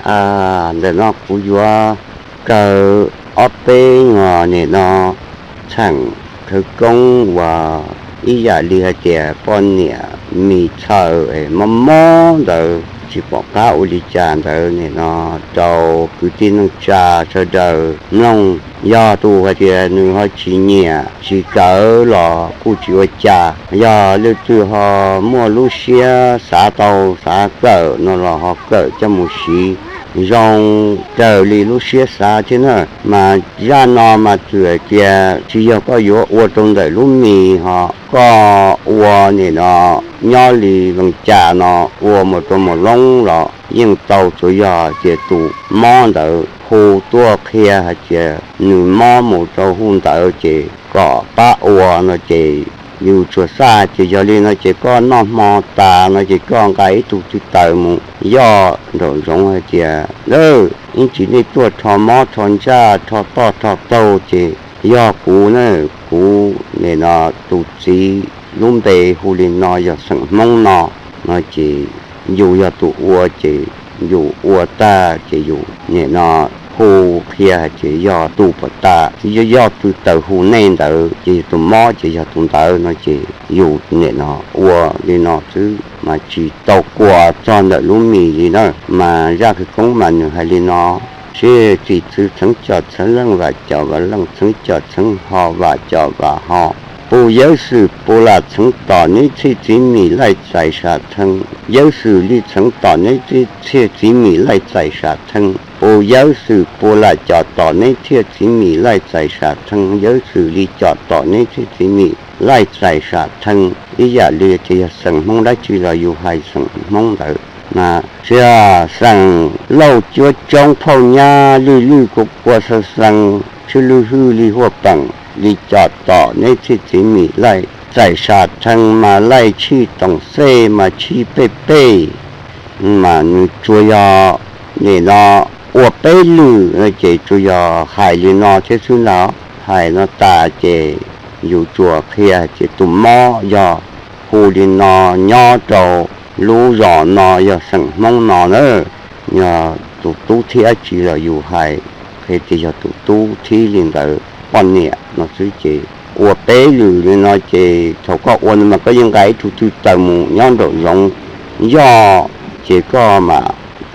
Ntawm no kuv yuav kaw ob peb nyuag nim no txheem khawv koob uas ib yam li hais tias poj niam mis txhaws mob mob ntawd tsis pom qab ua li cas ntawd nim no rau kwv tij neej tsa sawv daws mloog. Yog tus hais tias nws ho tsis nyiam tsis kawm los kuj tsis ua cas, yog leej twg ho muaj lub siab xav tau xav kawm no los ho kawm coj mus siv zoo raws li lub siab xav thiab na. Mas zaj no mas txawm tias tsis yog koj yuav ua rau ntawm lub mis ho koj ua nim no nyob li Vees Cas no ua mus rau Moos Loob los yeej tau, tsuas yog tias tus mob ntawd hu tuaj qhia hais tias nws mob mus rau hu ntawd ces kom pab ua no ces yus tsuas xav tias yog li no ces koj noj hmo tas no ces koj nqa ib tug tw taws mus yoj nraum zoov hais tias, Lawm, ib tsam nej tuaj rho mob rho ntsaj rho toj rho taug ces yog kuv na, kuv nim no tus txiv lub npe hu li no yog xeem Hmoob no, no ces yus yog tus ua ces yus ua tag ces yus nim no hu qhia hais tias yog tus pom tas, yog, yog tus tw taws hu nej ntawd ces yog tus mob ces yog tus ntawd no ces yus nim no ua li no xwb mas tsis tau kua txog ntawm lub mis li na. Mas zaj khawv koob mas nws hais li no: Sib txim txwv txheev coj txheev leej, vam coj vam leej, txheev coj txheev ho vam coj vam ho. Pus yawv xwm pus lam txheev tom neb txhiaj txiv mim laij txais sam theej, yawv xwm li txheev tom neb txhiaj txiv mim laij txais sam theej. Pus yawv xwm pus lam coj tom neb txhiaj txiv mim laij txais sam theej, yawv xwm li coj tom neb txhiaj txiv mim laij txais sam theej. Ib yam li ces yog xeem Hmoob dab tsi los yus hais xeem Hmoob ntawd. Mas sia xeem Lauj Cuab Tsoob phauj nyab lwj lwj kua kua xeev xeev tsw lwj hwj li huaj peem li coj tom neb txhiaj txiv mim laij txais sam theej mas laij tshij toom xej mas tshij pej pej. Mas nws tsuas yog nim no ua peb lwm no ces tsuas yog hais li no thiab xwb ntag. Hais no tas ces yus tsuas qhia ces tus mob yog hu li no nyob rau lub zos no yog xeem Hmoob no na. Yog tus tub thib dab tsi los yus hais qhia tias yog tus tub thib li ntawd poj niam no xwb ces ua peb lwm li no ces thaum koj ua no mas koj yeej nqa ib tug tw taws mus nyob nraum zoov yoj ces koj mam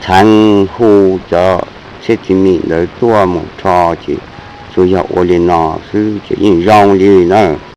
theev hu cov txhiaj txiv mim ntawd tuaj mus rho ces tsuas yog ua li no xwb ces yeej zoo li na.